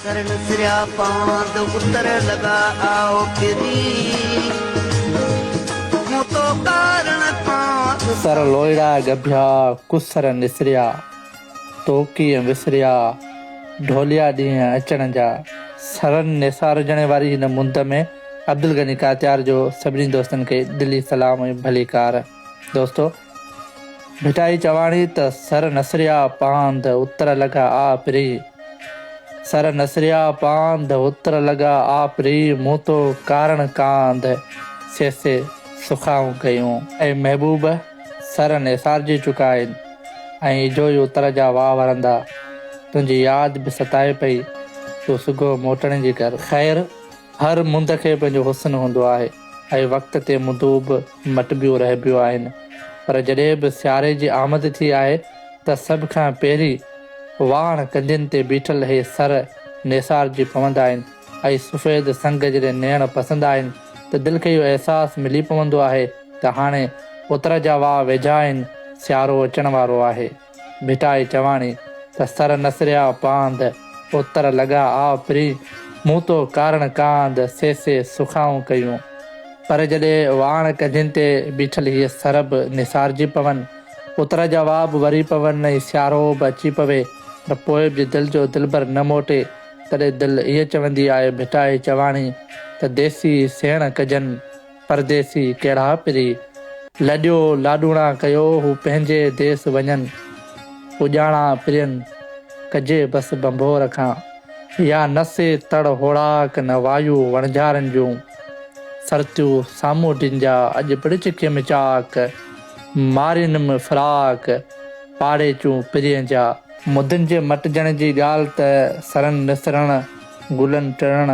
سر نسريا پاند اتر لڳا آء پرين مون تو ڪارڻ ڪانڌ. سر لوئڙا ڳڀيا ڪسر نسريا تو ڪيئن وسريا ڍوليا ڏينهن اچڻ جا. سرن نيسارجڻ واري هن مند ۾ عبدالغني ڪاتيار جو سڀني دوستن کي دلي سلام ۽ ڀليڪار. دوستو! ڀٽائي چواڻي ته سر نسريا پاند اتر لڳا آ پرين. سر نسريا پاند اتر لڳا آ پرين مون تو ڪارڻ ڪانڌ سي سي سخائون ڪيون. اي محبوب! سر نيسارجي چڪا آهن ۽ اجهو ئي اتر جا واء ورندا. تنهنجي ياد به ستائي پئي، تون سگهو موٽڻ جي ڪر. خير، هر مند کي پنهنجو حسن هوندو آهي ۽ وقت تي مندون به مٽبيون رهبيون آهن. پر جڏهن به سياري جي آمد ٿي آهي ته سڀ کان پهرين واڻ ڪنڌين تي بيٺل هي سر نيسارجي پوندا آهن ۽ سفيد سنگ جڏهن نيڻ پسندا آهن ته دل کي اهو احساس ملي پوندو آهي ته هاڻي اتر جا واء ويجها آهن، سيارو اچڻ وارو آهي. ڀٽائي چواڻي ته سر نسريا پاند، اتر لڳا آء پرين، مون تو ڪارڻ ڪانڌ، سي سي سخائون ڪيون. پر جڏهن واڻ ڪنڌين تي بيٺل هيء سر به نسارجي پون، اتر جا واء به وري پون ۽ سيارو به اچي پوي، پر پوء به جي دل جو دلبر نه موٽي، تڏهن دل هيء چوندي آهي ڀٽائي چواڻي ته ديسي سيڻ ڪجن. پرديسي ڪهڙا پري، لڏيو لاڏوڻا ڪيو هو پنهنجي ديس وڃن، پڄاڻا پرين، ڪجي بس ڀنڀور کان، يا نه سي تڙ هوڙاڪ نه وايو وڻجارن جون، سرتيون سامونڊين جا اڄ پڻ چکيم چاڪ، مارينم فراق، پاڙيچون پرين جا. مدن جي مٽجڻ جي ڳالهه ته سرن نسرڻ، گلن ٽڙڻ،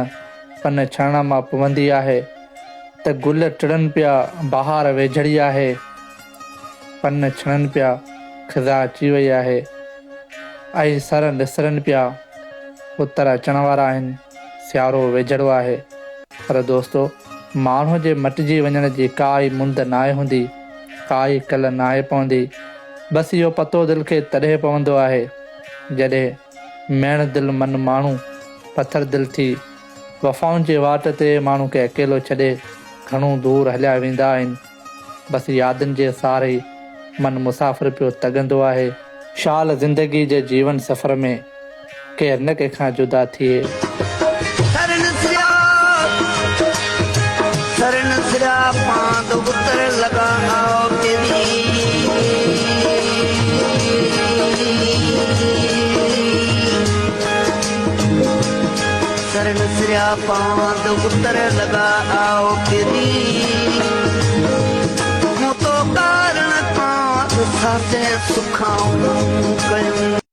پن ڇڻڻ مان پوندي آهي ته گل ٽڙن پيا، بهار ويجهڙي آهي، پن ڇڻن پيا، خزان اچي وئي آهي ۽ سر نسرن پيا، اتر اچڻ وارا آهن، سيارو ويجهڙو آهي. پر دوستو! ماڻهوء جي مٽجي وڃڻ جي ڪا ئي مند ناهي هوندي، ڪا ئي ڪل ناهي پوندي. بس اهو پتو دل کي تڏهن پوندو آهي، جڏهن. ميڻ دل من ماڻهو پٿر دل ٿي وفائن جي واٽ تي ماڻهو کي اڪيلو ڇڏي گهڻو دور هليا ويندا آهن. بس يادن جي سهاري من مسافر پيو تڳندو آهي. شال زندگي جي جيون سفر ۾ ڪير نه ڪنهن کان جدا ٿئي. سرن سريا سرن سريا پاند اتر لڳا آء پرين. سر نسريا پاند اتر لڳا آء پرين. مون تو ڪارڻ ڪانڌ ساسين سکائون ڪيون.